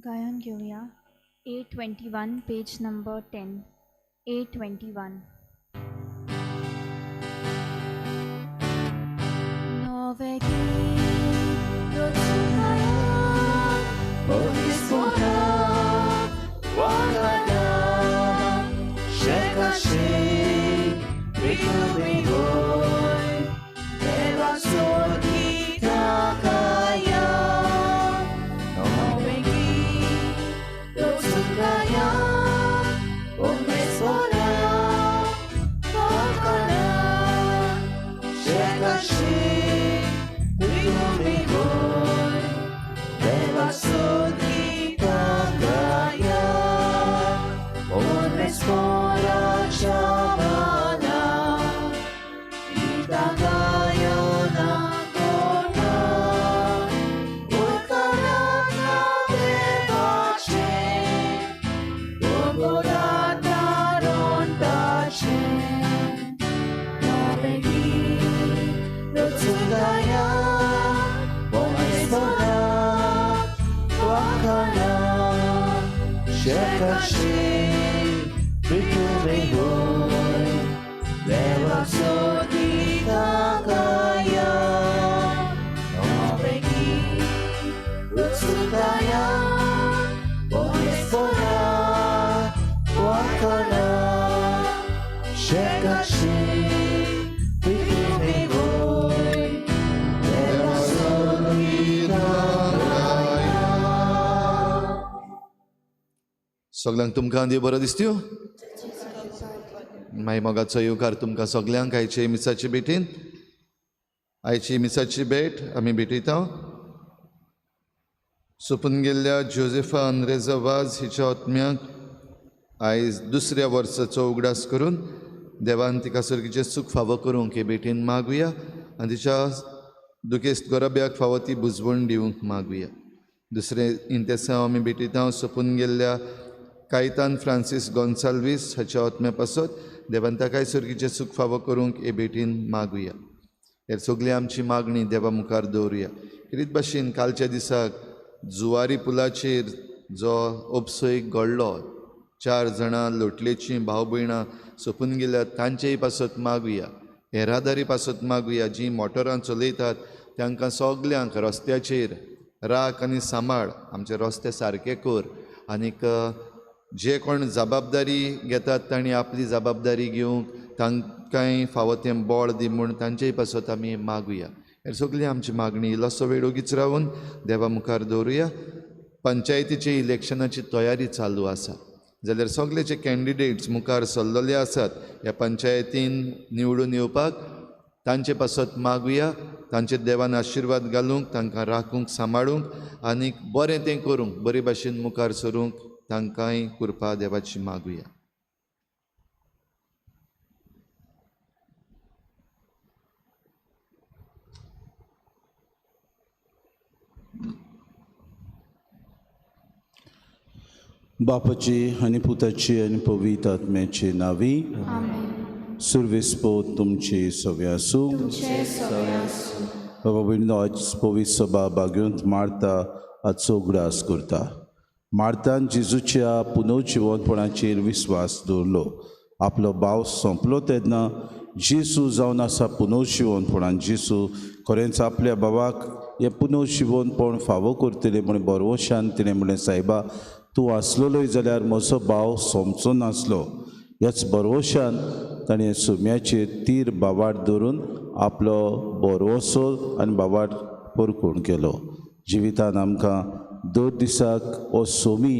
गायन घेवया A21 page number 10 A21. Nove सगळ्यांक तुमकां देव बरो दिसत्यो. मागीर मोगाचो येवकार तुमकां सगल्यांक आयचे मिसाचे भेटीन. आयची मिसाची भेट आमी भेटयता सोंपून गेल्ल्या जोजेफा अंद्रेजा वाज हिच्या आत्म्याक आयज दुसऱ्या वर्साचो उगडास करून देवान तिका सर्गीचें सूख फावो करूंक हे भेटीन मागुया आनी तिच्या दुखेस्त गोरब्याक फावो ती बुजवण दिवंक मागुया. दुसरें इंतेसांव आमी भेटयता सोंपून गेल्ल्या कायतान फ्रांसीस गोन्साल्वीस हाच्या आत्म्या पासत देवान ताकाय सर्गीचें सूख फावो करूंक हे भेटीन मागुया. हे सगळी आमची मागणी देवा मुखार दवरुया. खेरीत भाशेन कालच्या दिसाक जुवारी पुलाचेर जो उपसोय घडलो, 4 जाणां लोटलेचीं भाव भयणां सोंपून गेल्यात तांचेय पासत मागुया. येरादारी पासत मागुया. जीं मोटरां चलयतात तांकां सगल्यांक रस्त्याचेर राख आनी सांबाळ, आमचे रस्ते सारके कर आनीक जे कोण जबाबदारी घेतात तांणी आपली जबाबदारी घेवंक तांकांय फावो तें बळ दी म्हूण तांचेय पासत आमी मागुया. हे सगळी आमची मागणी इल्लोसो वेळ ओगीच रावन देवा मुखार दवरुया. पंचायतीचे इलेक्शनाची तयारी चालू आसा जाल्यार सगळे जे कॅन्डिडेट्स मुखार सरलेले आसात ह्या पंचायतीन निवडून येवपाक तांचे पासत मागुया. तांचे देवान आशिर्वाद घालूंक, तांकां राखूंक, सांबाळूंक आनीक बरें तें करूंक, बरे भाशेन मुखार सरूंक तांकांय कृपा देवाची मागुया. बापाची आनी पुताची आनी पवित्र आत्म्याचे नांवी सुरवेस्पो तुमचे सवे आसूं. बाबा भयणीनो, आज पवित्र सभा बागेवंत मार्ता आजचो उगडास करता. मार्तान जेजूच्या पुनर्जिवंतपणाचेर विस्वास दवरलो. आपलो भाव सोंपलो तेन्ना जेजू जावन आसा पुनर्जिवंतपणान. जेजू खरेंच आपल्या भावाक हें पुनर्जिवंतपण फावो करतलें म्हूण बरवशान तिणें म्हणलें, सायबा तूं आसलेलोय जाल्यार म्हजो भाव सोंपचो नासलो. ह्याच बरवशान ताणें सुम्याचेर तीर बावाट धरून आपलो बरवसो आनी बावाट परकोण केलो. जिवितान आमकां दर दिसाक हो सोमी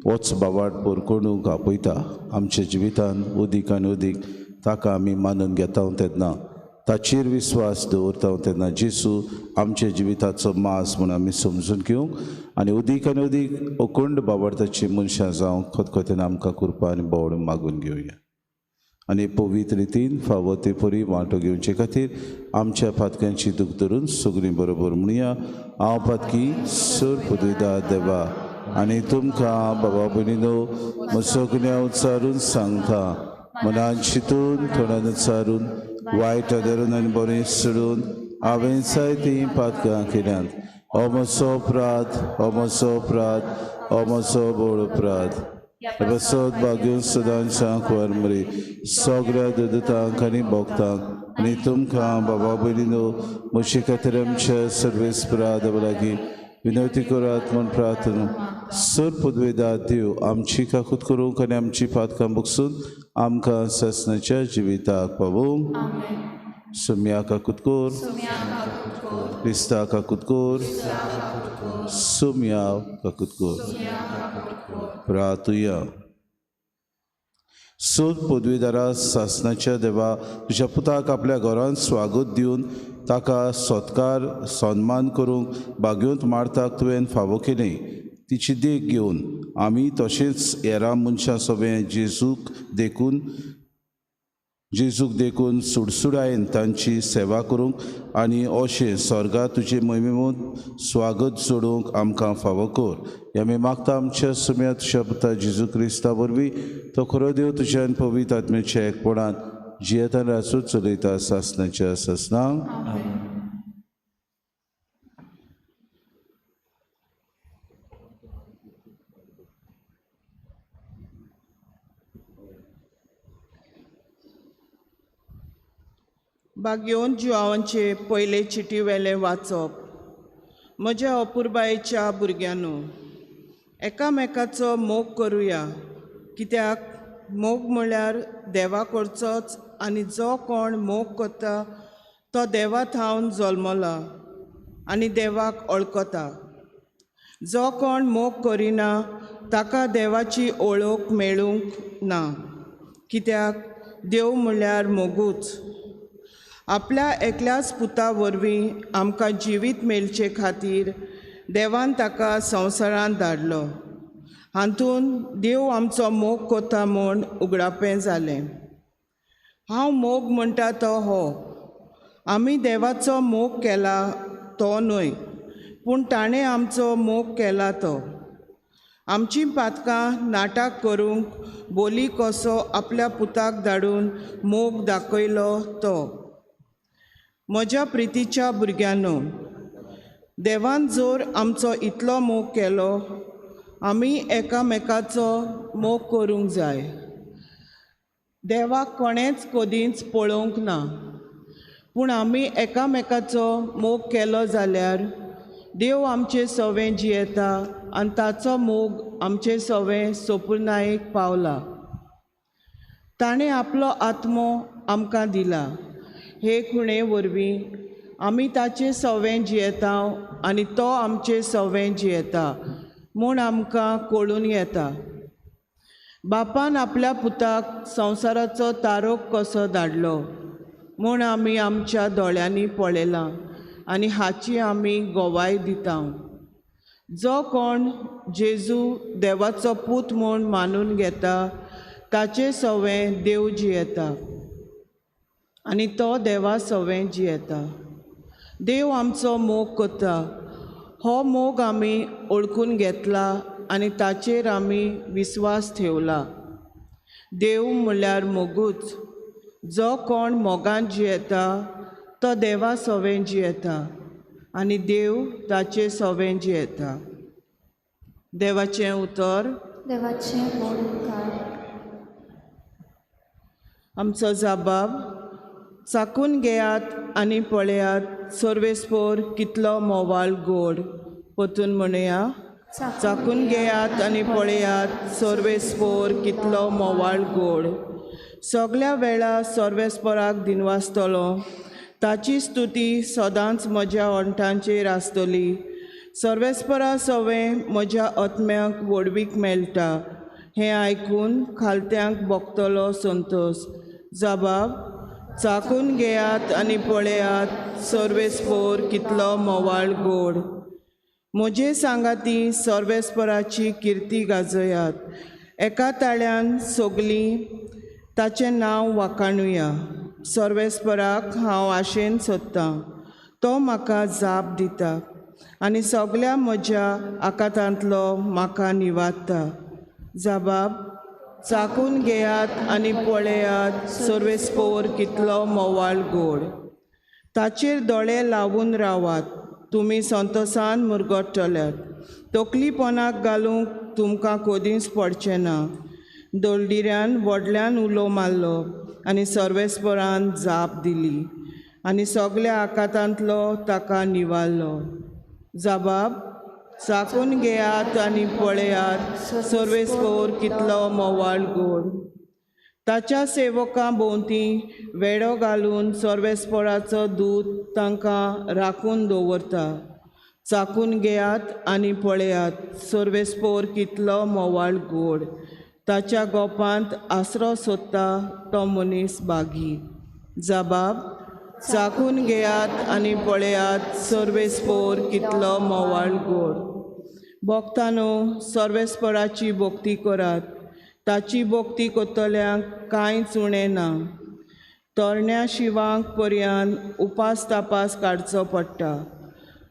होच बावाट परकोणूंक आपयता. आमच्या जिवितान उदीक आनी उदीक ताका आमी मानून घेता तेन्ना, ताचेर विस्वास दवरता तेन्ना जेजू आमच्या जिविताचो मास म्हूण आमी समजून घेवंक आनी उदीक आनी उदीक अखंड बाबार्थाची मनशां जावंक खतखतेन आमकां कृपा आनी बोवड मागून घेवया. आनी पवित्र रितीन फावो ते परी वांटो घेवचे खातीर आमच्या पातक्यांची दूख धरून सगळीं बरोबर म्हणया, हांव पातकी सर पुदयता देवा आनी तुमकां बाबा भयणीनो सगळ्यां उच्चारून सांगता, मनान चिंतून तोंडान उच्चारून वायट धरून आनी बरें सोडून हांवें जायतीं पातकां केल्यांत. हो म्हजो अपराध, हो म्हजो अपराध, हो म्हजो व्हड अपराध. बसत बागेवन सदांच्या वरमरी सगळ्या दुदतांक आनी भक्तांक आनी तुमकां बाबा भयणीनो म्हजे खातीर आमच्या सर्वेस्परा देवा लागीं विनवती करात म्हूण प्रार्थना. सर पदवेदार देव आमची काकूत करूंक आनी आमची पातकां बगसून आमकां सासणाच्या जिविताक पावोवंक. सुम्या काकूत कर, क्रिस्ता काकूत कर, सुम्या काकूत कर. प्रार्थुया. सोद पदवीदारा सासणाच्या देवा तुज्या पुताक आपल्या घरांत स्वागत दिवन ताका सत्कार सन्मान करूंक बागेवंत मार्ताक तुवें फावो केलें. तिची देख घेवन आमी तशेंच हेरां मनशां सोबें जेजूक देखून सुडसुडायेन तांची सेवा करूंक आनी अशें स्वर्गा तुजे मोहिमेंत स्वागत जोडूंक आमकां फावो कर. ह्या आमी मागता आमच्या सुम्या तुज्या पुता जेजू क्रिस्ता वरवीं, तो खरो देव तुज्या आनी पवित्र आत्म्याच्या एकपणान जियेतान राजूच चलयता सासणाच्या सासणां. बागयोन जुआवांचे पयले चिटी वेलें वाचप. म्हज्या अपुरबायेच्या भुरग्यांनो, एकामेकाचो मोग करुया, कित्याक मोग म्हळ्यार देवा कडचोच आनी जो कोण मोग करता तो देवा थावन जल्मला आनी देवाक वळखता. जो कोण मोग करिना ताका देवाची ओळख मेळूंक ना, कित्याक देव म्हळ्यार मोगूच. आपल्या एकल्याच पुता वरवीं आमकां जिवीत मेळचे खातीर देवान ताका संवसारांत धाडलो. हातून देव आमचो मोग करता म्हूण उगडापें जालें. हांव मोग म्हणटा तो हो, आमी देवाचो मोग केला तो न्हय, पूण ताणें आमचो मोग केला तो. आमचीं पातकां नाटक करूंक बोली कसो आपल्या पुताक धाडून मोग दाखयलो तो. म्हज्या प्रितीच्या भुरग्यांनो, देवान जर आमचो इतलो मोग केलो, आमी एकामेकाचो मोग करूंक जाय. देवाक कोणेंच कदींच पळोवंक ना, पूण आमी एकामेकाचो मोग केलो जाल्यार देव आमचे सवें जियेता आनी ताचो मोग आमचे सवें सोपुर्णायेक पावला. ताणें आपलो आत्मो आमकां दिला. हे खुणे वरवीं आमी ताचे सवें जियेता आनी तो आमचे सवें जियेता म्हूण आमकां कळून येता. बापान आपल्या पुताक संवसाराचो तारोक कसो धाडलो म्हूण आमी आमच्या दोळ्यांनी पळयलां आनी हाची आमी गवाय दिता. जो कोण जेजू देवाचो पूत म्हूण मानून घेता ताचे सवें देव जियेता आनी तो देवा सवें जियेता. देव आमचो मोग करता, हो मोग आमी ओळखून घेतला आनी ताचेर आमी विस्वास ठेवला. देव म्हळ्यार मोगूच. जो कोण मोगान जियेता तो देवा सवें जियेता आनी देव ताचे सवें जियेता. देवाचें उतर. देवाचें व्हड उपकार. आमचो जबाब. चाकून घेयात आनी पळयात सर्वेस्पोर कितलो मोवाळ गोड. परतून म्हणया, चाकून घेयात आनी पळयात सर्वेस्पोर कितलो मोवाळ गोड. सगल्या वेळा सर्वेस्पोराक दिनवासतलो, ताची स्तुती सदांच म्हज्या ओंठांचेर आसतली. सर्वेस्परा सवें म्हज्या आत्म्याक व्हडवीक मेळटा, हें आयकून खालत्यांक भोगतलो संतोश. जबाब. चाकून घेयात आनी पळयात सर्वेस्पोर कितलो मोवाळ गोड. म्हजे सांगाती सर्वेस्पराची किर्ती गाजयात, एका ताळ्यान सगलीं ताचें नांव वाखाणुया. सर्वेस्पराक हांव आशेन सोदतां, तो म्हाका जाप दिता आनी सगल्या म्हज्या आकांतांतलो म्हाका निवारता. जबाब. चाकून घेयात आनी पळयात सर्वेस्पोर कितलो मोवाळ गोड. ताचेर दोळे लावून रावात, तुमी संतोसान मुरगट्टल्यात. तकलीपणाक घालूंक तुमकां कदींच पडचें ना. दलदिऱ्यान व्हडल्यान उलो मारलो आनी सर्वेस्परान जाप दिली आनी सगल्या आकातांतलो ताका निवारलो. जबाब चाकून घेयात आनी पळयात सर्वेस्पोर कितलो मोवाळ गोड. ताच्या सेवकां भोंवती वेडो घालून सर्वेस्पोराचो दूत तांकां राखून दवरता. चाकून घेयात आनी पळयात सर्वेस्पोर कितलो मोवाळ गोड. ताच्या गोपांत आसरो सोदता तो मनीस बागी. जबाब चाकून घेयात आनी पळयात सर्वेस्पोर कितलो मोवाळ गोड. भक्तानो सर्वेस्पराची भक्ती करात, ताची भक्ती करतल्यांक कांयच उणें ना. तरण्या शिवांक पर्यान उपास तापास काडचो पडटा,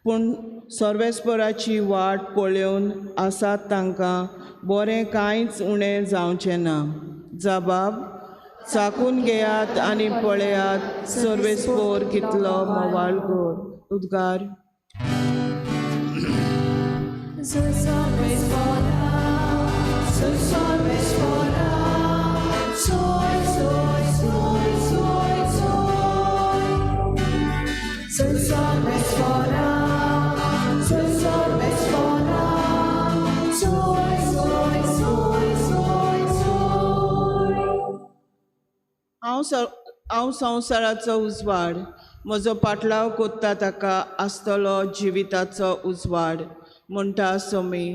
पूण सर्वेस्पराची वाट पळोवन आसात तांकां बरें कांयच उणें जावचें ना. जबाब चाकून घेयात आनी पळयात सर्वेस्पोर कितलो मोवाळ गोड. उद्गार. हांव संवसाराचो उजवाड, म्हजो पाटलाव कोत्ता ताका आसतलो जिविताचो उजवाड म्हणटा सोमी.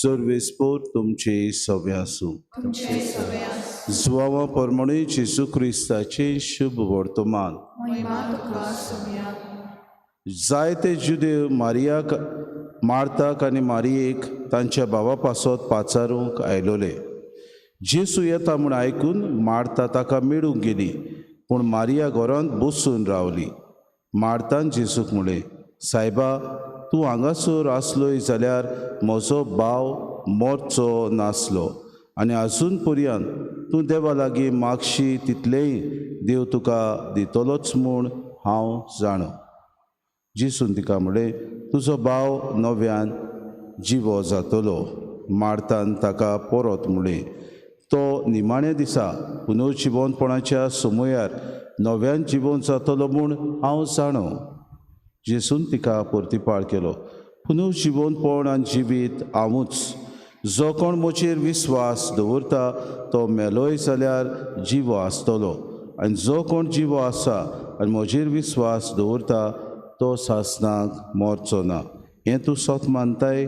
सर्वेस्पोर तुमचे सवे आसूं. जुवावा परमणे जेजू क्रिस्ताचे शुभ वर्तमान. जायते जुदेव मारियाक मार्ताक आनी मारियेक तांच्या भावा पासत पाचारूंक आयलोले. जेजू येता म्हूण आयकून मार्ता ताका मेळूंक गेली, पूण मारिया घरांत बसून रावली. मार्तान जेजूक म्हळें, सायबा, तूं हांगासर आसलोय जाल्यार म्हजो भाव मरचो नासलो, आनी आजून पर्यंत तूं देवा लागीं मागशी तितलेंय देव तुका दितलोच म्हूण हांव जाणो. जेजून तिका म्हळें, तुजो भाव नव्यान जिवो जातलो. मार्तान ताका परत म्हळें, तो निमाण्या दिसा पुनर्जिवनपणाच्या समयार नव्यान जिवन जातलो म्हूण हांव जाणो. जेजून तिका परतिपाळ केलो, पुनर्जिवनपण आनी जिवीत हांवूच. जो कोण म्हजेर विस्वास दवरता तो मेलोय जाल्यार जिवो आसतलो, आनी जो कोण जिवो आसा आनी म्हजेर विस्वास दवरता तो सासणाक मरचो ना. हें तूं सत मानताय?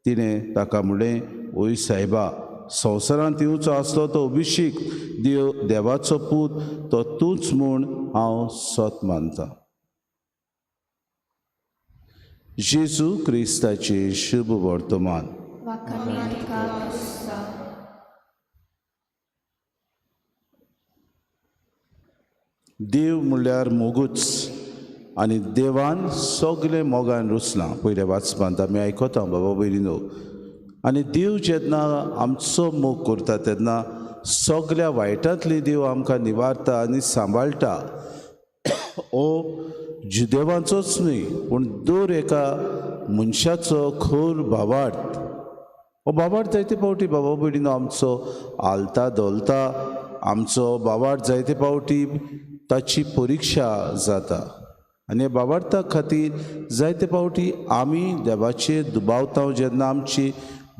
तिणें ताका म्हळें, ओय सायबा, संवसारांत येवचो आसलो तो अभिषेक देव देवाचो पूत तो तूंच म्हूण हांव सत मानता. जेजू क्रिस्ताचें शुभ वर्तमान. देव म्हणल्यार मोगूच, आनी देवान सगळें मोगान रुचलां. पयल्या वाचपांत आमी आयकता बाबा भयणीनो, आनी देव जेन्ना आमचो मोग करता तेन्ना सगळ्या वायटांतली देव आमकां निवारता आनी सांबाळटा. हो जुदेवांचोच न्हय पूण दर एका मनशाचो खर भावार्थ. हो भावार्थ जायते फावटी बाबा भयणीनो आमचो हालता धोलता, आमचो भावार्थ जायते फावटी ताची परिक्षा जाता, आनी भावार्था खातीर जायते फावटी आमी देवाचेर दुबावता. जेन्ना आमची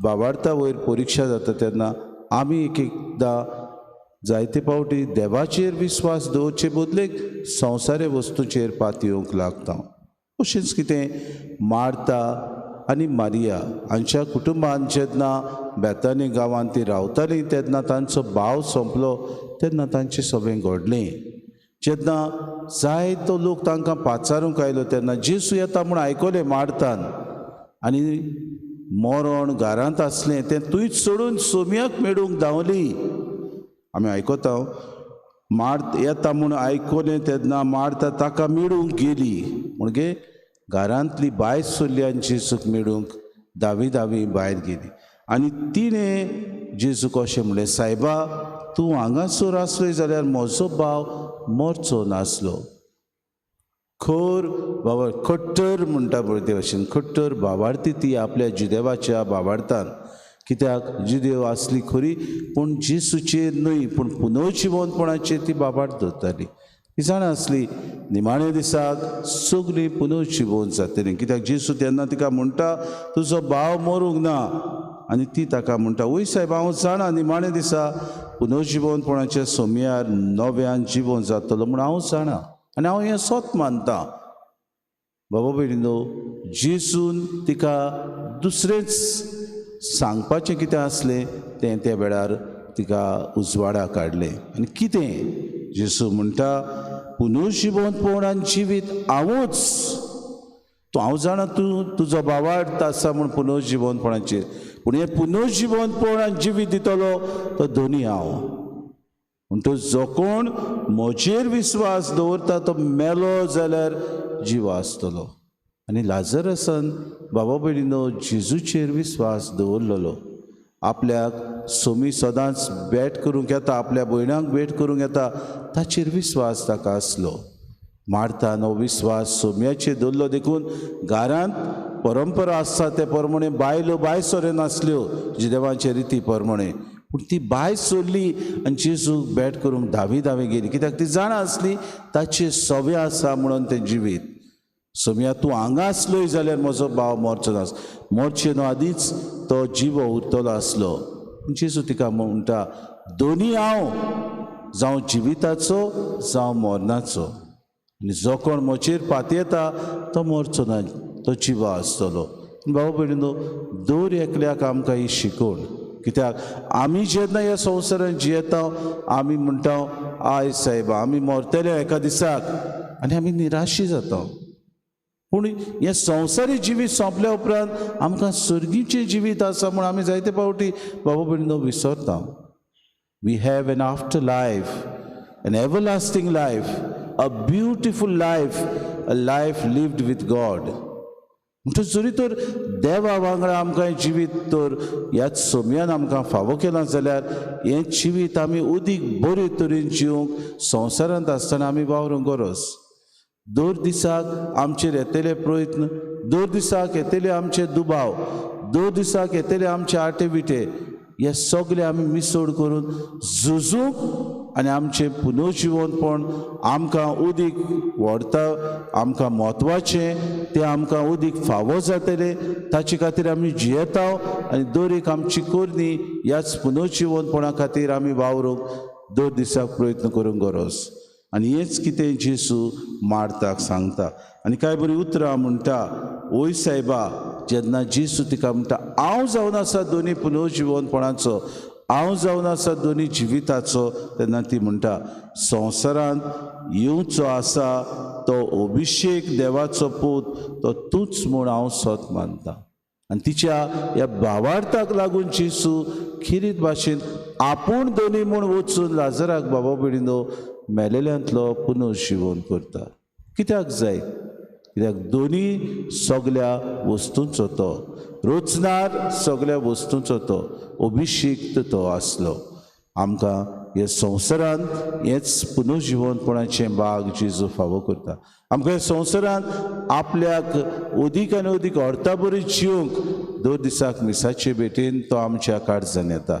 भावार्था वयर परिक्षा जाता तेन्ना आमी एक एकदां जायते फावटी देवाचेर विस्वास दवरचे बदलेक संवसारी वस्तूचेर पातयेवंक लागता. अशेंच कितें मार्ता आनी मारिया हांच्या कुटुंबान जेन्ना बेतानी गांवांत ती रावताली तेन्ना तांचो भाव सोंपलो तेन्ना तांचें सगळें घडलें. जेन्ना जायतो लोक तांकां पाचारूंक आयलो तेन्ना जेजू येता म्हूण आयकलें मार्तान, आनी मरण घरांत आसलें तें थंयच सोडून सोम्याक मेळूंक धांवली. आमी आयकता मार्त येता म्हूण आयकलें तेन्ना मार्ता ताका मेळूंक गेली. म्हणजे घरांतली बायल सोडली आनी जेजूक मेळूंक धावी धावी भायर गेली. आनी तिणें जेजूक अशें म्हणलें, सायबा तूं हांगासर आसलोय जाल्यार म्हजो भाव मरचो नासलो. खर बाबा कट्टर म्हणटा पळय ते भाशेन कट्टर भावार्थी ती आपल्या जुदेवाच्या भावार्थान. कित्याक जुदेव आसली खरी पूण जेजूचेर न्हय पूण पुनर्जिवनपणाचेर ती भावार्थ दवरताली. ती जाणा आसली निमाण्या दिसाक सगळीं पुनर्जिवन जातलीं. कित्याक जेजू तेन्ना तिका म्हणटा तुजो भाव मरूंक ना. आनी ती ताका म्हणटा वय सायब हांव जाणा निमाण्या दिसा पुनर्जिवनपणाच्या सोमयार नव्यान जिवन जातलो म्हूण हांव जाणा आनी हांव हें सत मानता. बाबा भयणीनो, जेजून तिका दुसरेंच सांगपाचें कितें आसलें तें त्या वेळार तिका उजवाडा काडलें. आनी कितें जेजू म्हणटा, पुनर्जिवनपण आनी जिवीत हांवूच. तूं हांव जाणा तूं तुजो भावार्थ आसा म्हूण पुनर्जिवनपणाचेर, पूण हें पुनर्जिवनपण आनी जिवीत दितलो तो दोनी हांव. म्हणटकच जो कोण म्हजेर विस्वास दवरता तो मेलो जाल्यार जीव आसतलो. आनी लाजरसान बाबा भयणीनो जेजूचेर विस्वास दवरलेलो. आपल्याक सोमी सदांच भेट करूंक येता, आपल्या भयणांक भेट करूंक येता, ताचेर विस्वास ताका आसलो. मार्तान हो विस्वास सोम्याचेर दवरलो देखून घरांत परंपरा आसता ते प्रमाणे बायलो बाय सोरे नासल्यो जिदेवाचे रिती प्रमाणे, पूण ती बाय सोडली आनी जेजूक भेट करूंक धावी धावी गेली. कित्याक ती जाणा आसली ताचे सवे आसा म्हणून तें जिवीत. सोम्या तूं हांगा आसलोय जाल्यार म्हजो भाव मरचो नास, मरचे न्हू आदींच तो जिवो उरतलो आसलो. जेजू तिका म्हणटा दोनी हांव, जावं जिविताचो जावं मरणाचो, आनी जो कोण म्हजेर पातयेता तो मरचो ना, तो जिवो आसतलो. भाव भयणीनो, दर एकल्याक आमकां ही शिकवण. कित्याक आमी जेन्ना ह्या संवसारांत जियेता आमी म्हणटा आय सायबा आमी मरतले एका दिसाक आनी आमी निराशी जाता. पूण हें संवसारी जिवीत सोंपल्या उपरांत आमकां सर्गीचें जिवीत आसा म्हूण आमी जायते फावटी बाबा भयणीनो विसरता. We have an after life, an everlasting life, a beautiful life, a life lived with God. म्हणटच जरी तर देवा वांगडा आमकां हें जिवीत तर ह्याच सोम्यान आमकां फावो केलां जाल्यार हें जिवीत आमी अदीक बरे तरेन जिवंक संवसारांत आसतना आमी वावरूंक गरज. दर दिसाक आमचेर येतले प्रयत्न, दर दिसाक येतले आमचे दुबाव, दर दिसाक येतले आमचे आटे विटे, हे सगळे आमी मिसोड करून झुजूंक आनी आमचें पुनर्जिवनपण आमकां उदीक व्हरता, आमकां म्हत्वाचें तें आमकां उदीक फावो जातलें, ताचे खातीर आमी जियेता आनी दर एक आमची करणी ह्याच पुनर्जिवनपणा खातीर आमी वावरूंक दर दिसाक प्रयत्न करूंक गरज. आनी हेंच कितें जेजू मार्ताक सांगता. आनी कांय बरीं उतरां म्हणटा, ओय सायबा, जेन्ना जेजू तिका म्हणटा हांव जावन आसा दोनी पुनर्जिवनपणाचो, हांव जावन आसा दोनी जिविताचो, तेन्ना ती म्हणटा संवसारांत येवचो आसा तो अभिशेक देवाचो पूत तो तूंच म्हूण हांव सत मानता. आनी तिच्या ह्या भावार्थाक लागून जेजू खिरीत भाशेन आपूण दोनी म्हूण वचून लाजराक बाबा भयणीनो मेलेल्यांतलो पुनर्जिवन करता. कित्याक जाय? कित्याक दोनी सगल्या वस्तूंचो तो रचणार, सगल्या वस्तूंचो तो अभिषिक्त तो आसलो. आमकां ह्या संवसारांत हेंच पुनर्जिवनपणाचें भाग जेजू फावो करता. आमकां ह्या संवसारांत आपल्याक अदीक आनी अदीक अर्था बरी जिवंक दर दिसाक मिसाचे भेटेन तो आमच्या काळजान येता.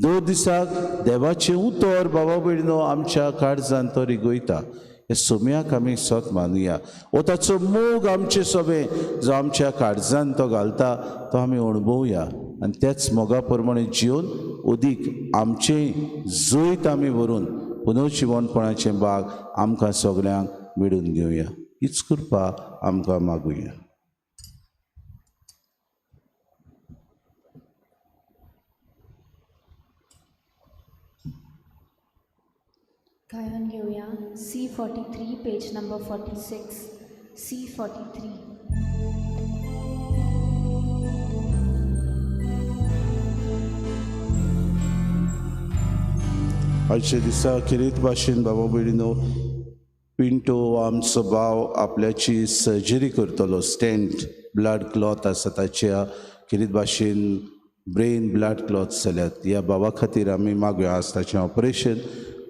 दर दिसाक देवाचें उतर बाबा भयणीनो आमच्या काळजान तो रिगयता. हे सोम्याक आमी सत मानुया. हो ताचो मोग आमचे सोबें जो आमच्या काळजान तो घालता तो आमी अणभवया आनी त्याच मोगा प्रमाणे जिवन अदीक आमचें जैत आमी व्हरून पुनर्जिवनपणाचें भाग आमकां सगल्यांक मेळून घेवया. हीच कृपा आमकां मागुया. गायन घेवया C43 page number 46, C43. आयच्या दिसा खेरीत भाशेन बाबा भयणीनो पिंटो आमचो भाव आपल्याची सर्जरी करतलो. स्टेंट ब्लड क्लॉथ आसा ताच्या खेरीत भाशेन ब्रेन ब्लड क्लॉथ जाल्यात. ह्या भावा खातीर आमी मागया आज ताचें ऑपरेशन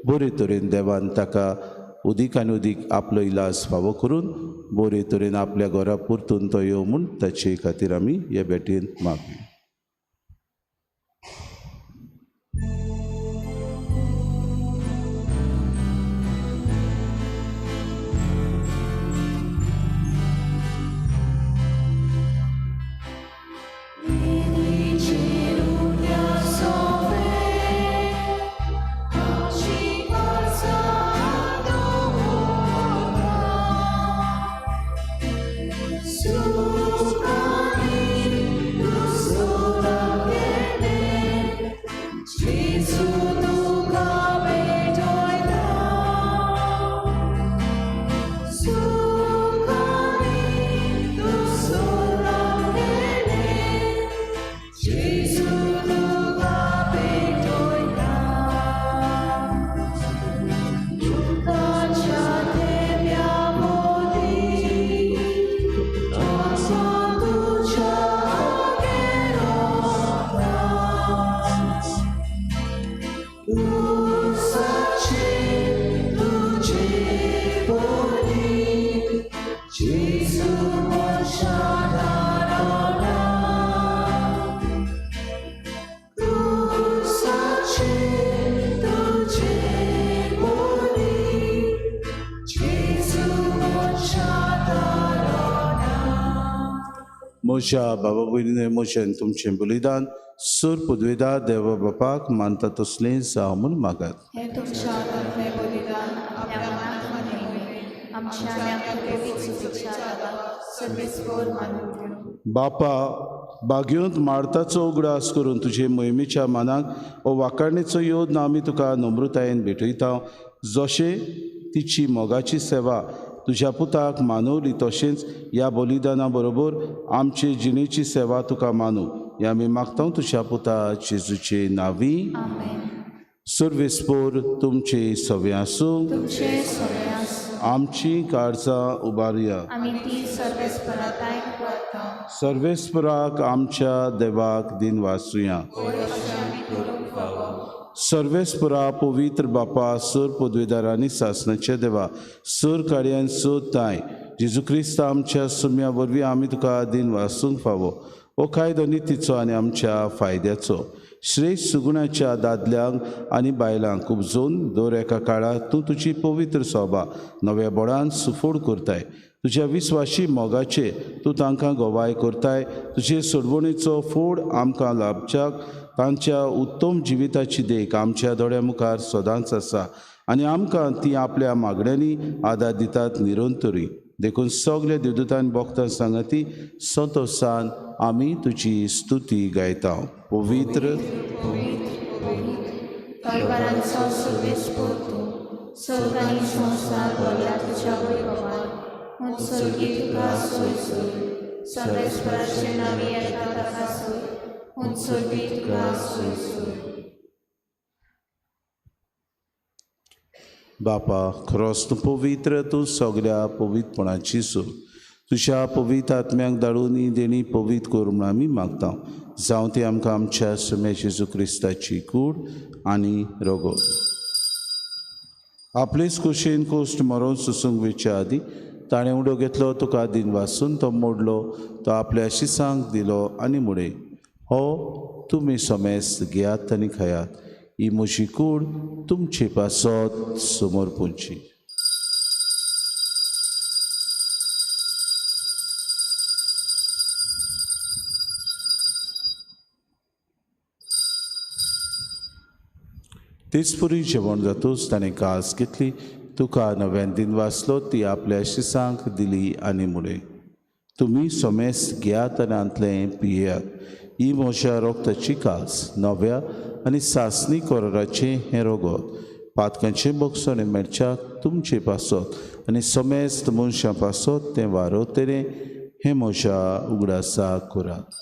बरे तरेन देवान ताका उदीक आनी उदीक आपलो इलाज फावो करून बरे तरेन आपल्या घरा परतून तो येवं म्हूण ताचे खातीर आमी हे भेटेन मागया. म्हज्या बाबा भयणीन म्हजें तुमचें बलिदान सूर पुदवेदा देवा बापाक मानता तसलें जावं म्हूण मागात. हें तुमच्या हातांतलें बलिदान आपल्या मनाक मानून आमच्या आनी आमच्या पवित्र सुपेक्षा सर्वेस्पोर मानून घेवं. बापा बागयोंत मार्ताचो उगडास करून तुजे मोहिमेच्या मानाक हो वाखाणेचो योद्न आमी तुका नम्रतायेन भेटयता. जशें तिची मोगाची सेवा तुज्या पुताक मानवली तशेंच ह्या बलिदाना बरोबर आमचे जिणेची सेवा तुका मानू हे आमी मागता तुज्या पुता जेजूचे नांवी. सर्वेस्पोर तुमचे सवे आसूं. आमची काळजां उबारया. सर्वेस्पराक आमच्या देवाक दिन वाचुया. सर्वेस्परा पवित्र बापा सर पदवेदारांनी सासणाचे देवा सर कार्यान सोद ताय जेजू क्रिस्त आमच्या सुम्या वरवीं आमी तुका दिन वाचूंक फावो. हो कायदो नितीचो आनी आमच्या फायद्याचो श्रेश्ठ सुगुणाच्या दादल्यांक आनी बायलांक उपजोवन दर एका काळार तूं तुजी पवित्र सोबा नव्या बोडान सुफोड करताय. तुज्या विस्वाशी मोगाचे तूं तांकां गवाय करताय. तुजे सोडवणेचो फोड आमकां लाभच्याक तांच्या उत्तम जिविताची देख आमच्या दोळ्या मुखार सदांच आसा आनी आमकां ती आपल्या मागण्यांनी आदार दितात निरंतरी. देखून सगळे देवदूतान भक्तां सांगाती संतोसान आमी तुजी स्तुती गायता. पवित्र बापा खरोच तूं पवित्र, तूं सगळ्या पवित्रपणाची सूर. तुज्या पवित्र आत्म्याक धाडून ही देणी पवित्र कर म्हूण आमी मागता. जावं ती आमकां आमच्या सुम्या जेजू क्रिस्ताची कूड आनी रगत. आपलेच कुशीन कोश्ट मरोन सोसूंक वेच्या आदीं ताणें उडो घेतलो, तुका दिन वासून तो मोडलो, तो आपल्या शिसांक दिलो आनी मुडे हो तुमी समेस्त घेयात आनी खायात, ही म्हजी कूड तुमचे पासत समर्पूंची. तेच पुरी जेवण जातूच ताणें कास घेतली, तुका नव्यान दिन वाचलो, ती आपल्या शिसांक दिली आनी मुडे तुमी समेस्त घेयात आनी आंतलें पियेयात, ही म्हज्या रोगताची कास नव्या आनी सासणी कोराचें हें रोगत पातकांचें बक्षण मेळच्याक तुमचे पासत आनी समेस्त मनशां पासत तें वारोतेरें हें म्हज्या उगडासाक करात.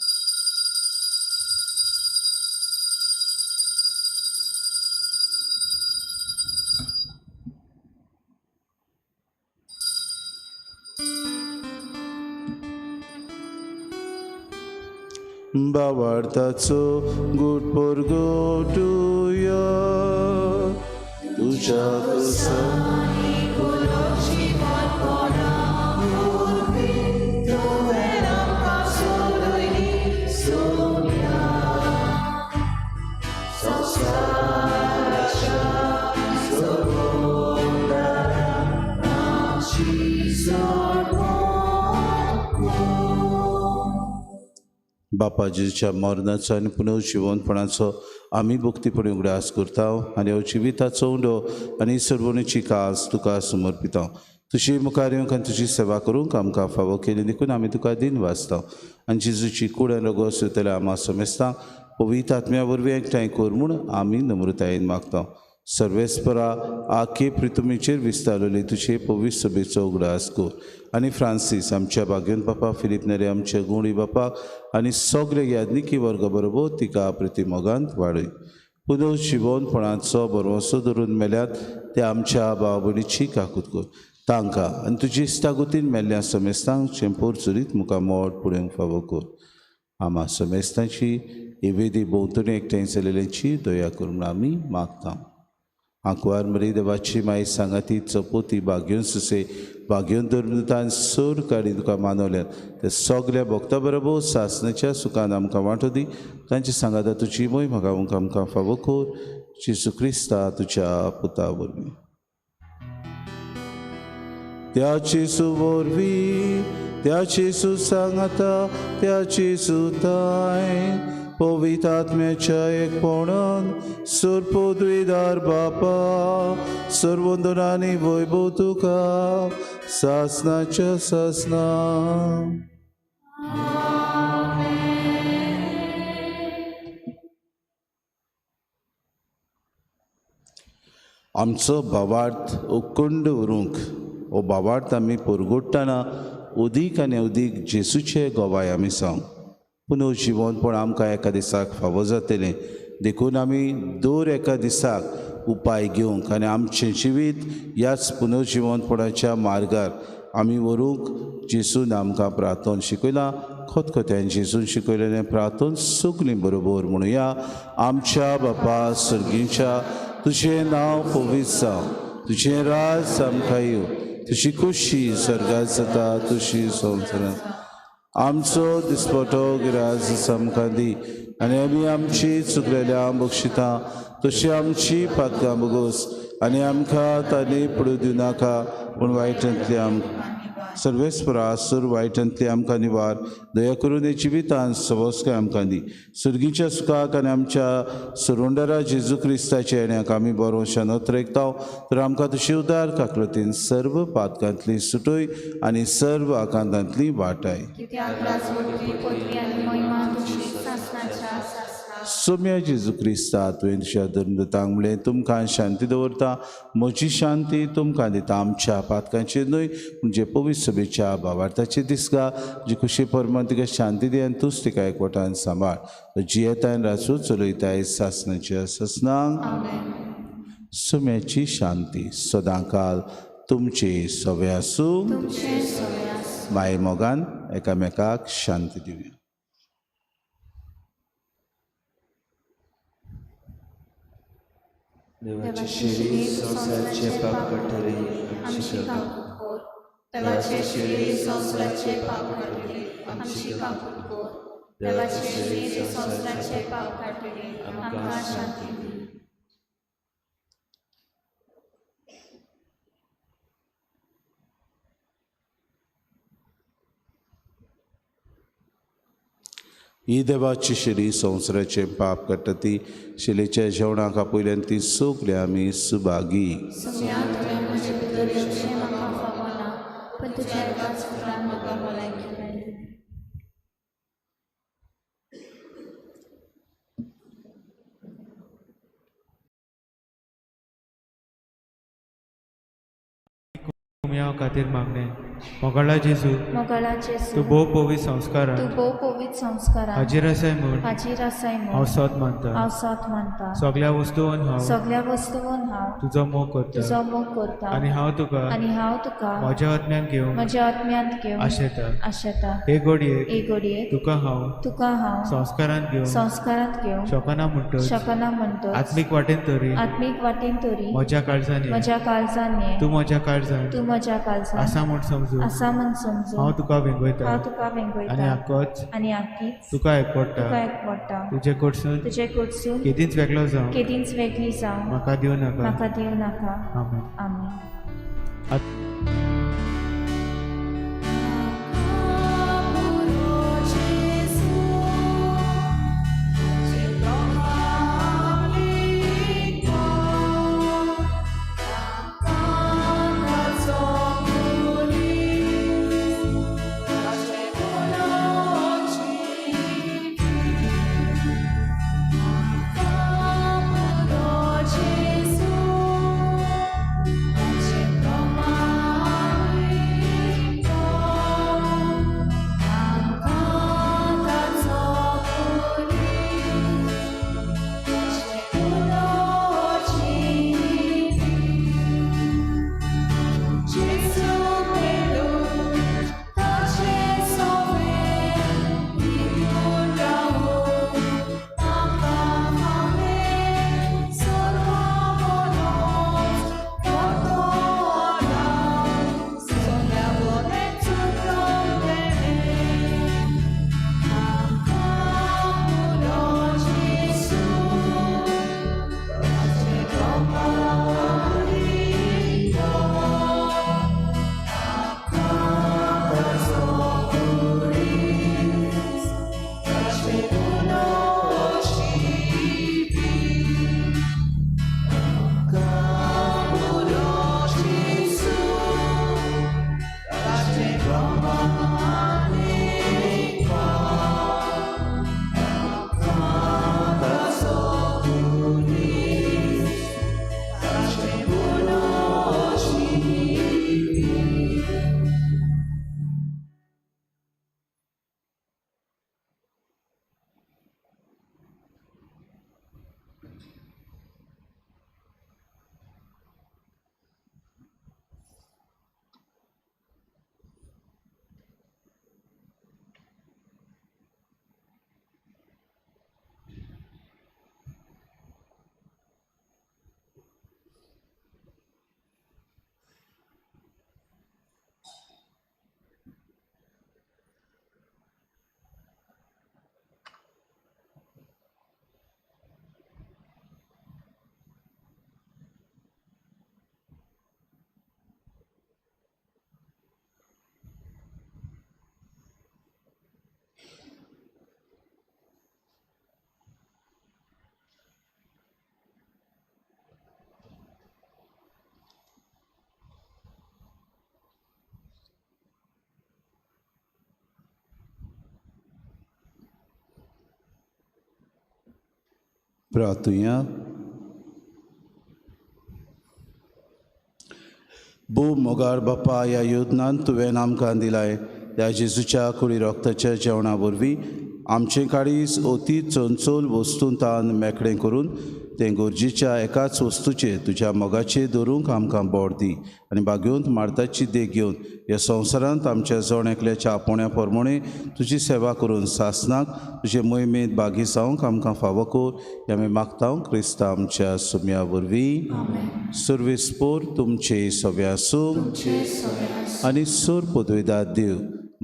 बावार्थाचो गुट परगटुया तुज्या कोसांनी बापा जेजूच्या मरणाचो आनी पुनर्जिवनपणाचो आमी भक्तीपणी उगडास करता आनी हो जिविताचो उंडो आनी सर्वणीची कास तुका समर्पिता. तुजी मुखार येवंक आनी तुजी सेवा करूंक आमकां फावो केली देखून आमी तुका दिन वाचता आनी जेजूची कूड आनी रगत सुतल्या आमा समेस्तांक पवित्र आत्म्या वरवीं एकठांय कर म्हूण आमी नम्रतायेन मागता. सर्वेस्परा आखे प्रितुमीचेर विस्तारलेली तुजे पवित्र सभेचो उगडास कर आनी फ्रांसीस आमच्या बागेवन बापा, फिलीप नेरे आमच्या गुणी बापाक आनी सगळे याज्ञिकी वर्ग बरोबर तिका प्रतिमोगांत वाडय. पुनर्जिवनपणाचो भरवंसो धरून मेल्यात ते आमच्या भाव भयणीची काकूत कर तांकां आनी तुजी इश्टागतीन मेल्ल्या समेस्तांक चेंपोर चुरीत मुखार मोड पुळोवंक फावो कर. आमा समेस्तांची ही वेदी भोंवतणी एकठांय जाल्ल्यांची दया कर म्हूण आमी मागता. आंकवार मरी देवाची माई सांगाती चपोती बागेवन सुसे बागेवन धर्मदूतान सोर काडी तुका मानवल्यात ते सगल्या भक्ता बरोबर सासणाच्या सुखान आमकां वांटो दी. तांची सांगाता तुजी मोय म्हाका आमकां फावो कर जेजू क्रिस्ता तुज्या पुता वरवीं. त्या जेजू वरवीं, त्या जेजू सांगाता, त्या जेजू ताय पवित्र आत्म्याच्या एकपणान सर्वपदवीधार बापा सर्वंदनानी वैभव तुका सासनाच्या सासना. आमचो भावार्थ उकंड उरूंक हो भावार्थ आमी परगोडटना अदीक आनी अदीक जेजूचे गवाय आमी सांग. पुनर्जिवनपण आमकां एका दिसाक फावो जातलें देखून आमी दर एका दिसाक उपाय घेवंक आनी आमचें जिवीत ह्याच पुनर्जिवनपणाच्या मार्गार आमी व्हरूंक जेजून आमकां प्रार्थन शिकयलां. खतखत्यान जेजून शिकयलेलें प्रार्थन सगळीं बरोबर म्हणुया. आमच्या बापा सर्गीच्या, तुजें नांव पवित्र जावं, तुजें राज आमकां येवं, तुजी खुशी स्वर्गांत जाता तशी संवसारांत. आमचो दिसपटो गिराज आमकां दी आनी आमी आमची चुकलेल्या बक्षिता तशी आमची पातकां बगोस आनी आमकां तांणी पडूं दिवनाका पूण वायटांतली आमकां सर्वेस्परा सूर वायटांतली आमकां निवार. दया करून हे जिवितान सवस्काय आमकां दी. सुर्गीच्या सुखाक आनी आमच्या सुरुंडरा जेजू क्रिस्ताच्या येण्याक आमी बरोवशान अत्रेकता तर आमकां तुजी उदार काकलतीन सर्व पातकांतली सुटय आनी सर्व आकांतांतली वाटाय. सोम्या जेजू क्रिस्ता तुवें तुज्या धर्मदूतांक म्हणलें तुमकां शांती दवरता, म्हजी शांती तुमकां दिता. आमच्या पातकांचेर न्हय म्हणजे पवित्र सभेच्या भावार्थाचे दिसगा जी खुशी परमान तिका शांती दी आनी तूंच तिका एकवटान सांबाळ. जियेताय राजू चलयताय सासणाच्या सासणांक. सोम्याची शांती सदांकाल तुमचे सवे आसूं. माये मोगान एकामेकाक शांती दिवया. देवाचे शिरी संवसाराचे पाप काडटली आमची काकूत कर. देवाचे शिरी संवसाराचे पाप काडटली आमची काकूत कर. देवाचे शिरी संवसाराचे पाप काडटली आमकां शांती दी. ही देवाची शिरी संवसाराचें पाप काडटा ती शिलेच्या जेवणाक आपयल्यान ती सगळीं आमी सुभागी. खातीर मागणें. मोगाळा जेजू, मोगाळा जेजू, तूं भोव पवित्र संस्कारान, तूं भोव पवित्र संस्कारान हाजीर आसाय म्हूण, हाजीर आसाय म्हूण हांव सोद मानता, हांव सोद मानता. सगळ्या वस्तून हांव, सगळ्या वस्तून हांव तुजो मोग करता, तुजो मोग करता. आनी हांव तुका, आनी हांव तुका म्हज्या आत्म्यान घेवंक, म्हज्या आत्म्यांत घेवंक आशेता, आशेता. हे घडयेक, हे घडयेक तुका हांव, तुका हांव संस्कारांत घेवंक, संस्कारांत घेवंक शकना म्हणटच, शकना म्हणटच, आत्मीक वाटेन तरी, आत्मीक वाटेन तरी म्हज्या काळजान ये, म्हज्या काळजान ये, तूं म्हज्या काळजान, तूं म्हज्या काळजान आसा म्हूण समजून, आसा म्हूण समजून हांव तुका वेंगयता, हांव तुका वेंगयता. आनी आकोच, आनी आकीच तुका एकवडटा, तुका एकवडटा. तुजे कडसून, तुजे कडसून केदींच वेगळो जावं, केदींच वेगळी जावं म्हाका दिवं नाका, म्हाका दिवं नाका. आमेन. आमेन. प्रार्थुया. भोव मोगार बापा, ह्या योजनान तुवें आमकां दिलाय त्या जेजूच्या कुडी रोगताच्या जेवणा वरवीं आमचें काळीज अती चंचल वस्तूंतान मेकळें करून तें गरजेच्या एकाच वस्तूचेर तुज्या मोगाचेर दवरूंक आमकां बोड दी आनी बागेवंत मार्ताची देख घेवन ह्या संवसारांत आमच्या जण एकल्याच्या आपोवण्या प्रमाणे तुजी सेवा करून सासनाक तुजे मोहिमेंत भागी जावंक आमकां फावो कर हें आमी मागता क्रिस्ता आमच्या सुम्या वरवीं. सर्वीस पोर तुमचे सगळे आसूं आनी सूर पदवेदार देव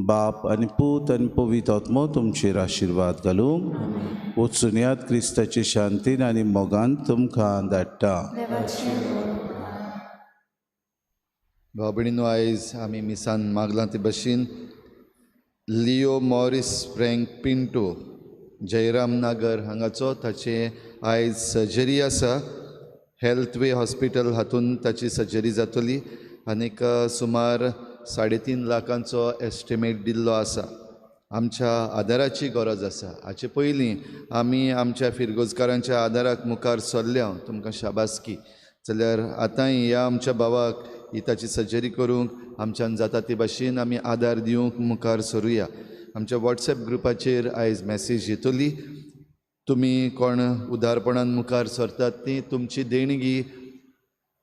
बाप आनी पूत आनी पवित्र आत्मो तुमचेर आशिर्वाद घालूंक. वचुनयात क्रिस्ताचे शांतीन आनी मोगान तुमकां धाडटा. भाव भयणीनो, आयज आमी मिसान मागलां ते भशेन लियो मॉरिस फ्रँक पिंटो जयराम नागर हांगाचो ताचे आयज सर्जरी आसा. हेल्थवे हॉस्पिटल हातून ताची सर्जरी जातली आनीक सुमार 3.5 लाखांचो एस्टिमेट दिल्लो आसा. आमच्या आदाराची गरज आसा. हाचे पयलीं आमी आमच्या फिरगोजकारांच्या आदाराक मुखार सरल्या, तुमकां शाबासकी. जाल्यार आतांय ह्या आमच्या भावाक ही ताची सर्जरी करूंक आमच्यान जाता ते भाशेन आमी आदार दिवंक मुखार सरुया. आमच्या वॉट्सएप ग्रुपाचेर आयज मॅसेज येतली. तुमी कोण उदारपणान मुखार सरतात ती तुमची देणगी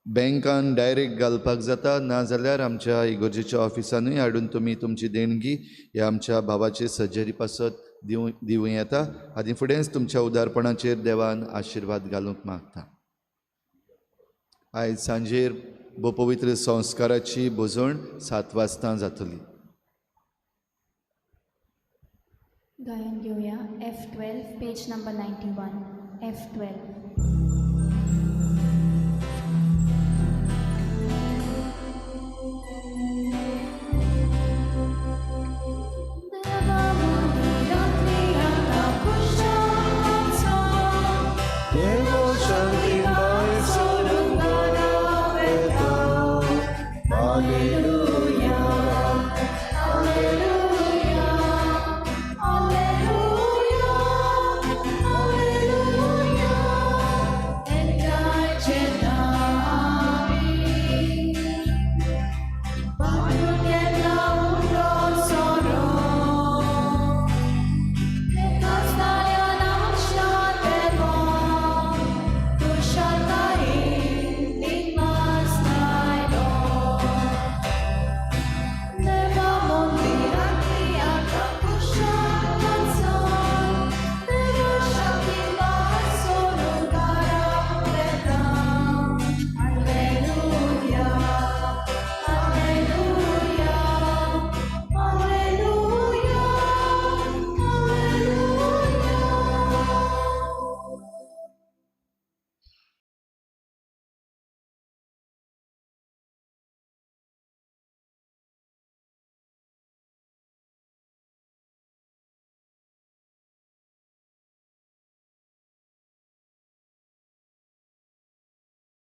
बँकान डायरेक्ट घालपाक जाता, नाजाल्यार आमच्या इगर्जेच्या ऑफिसानूय हाडून तुमी तुमची देणगी ह्या आमच्या भावाचे सर्जरी पासत दिवं येता. आनी फुडेंच तुमच्या उदारपणाचेर देवान आशिर्वाद घालूंक मागता. आयज सांजेर भोपवित्र संस्काराची भोजण 7 वाजता जातली. गायन घेवया F12 page number 91 F12.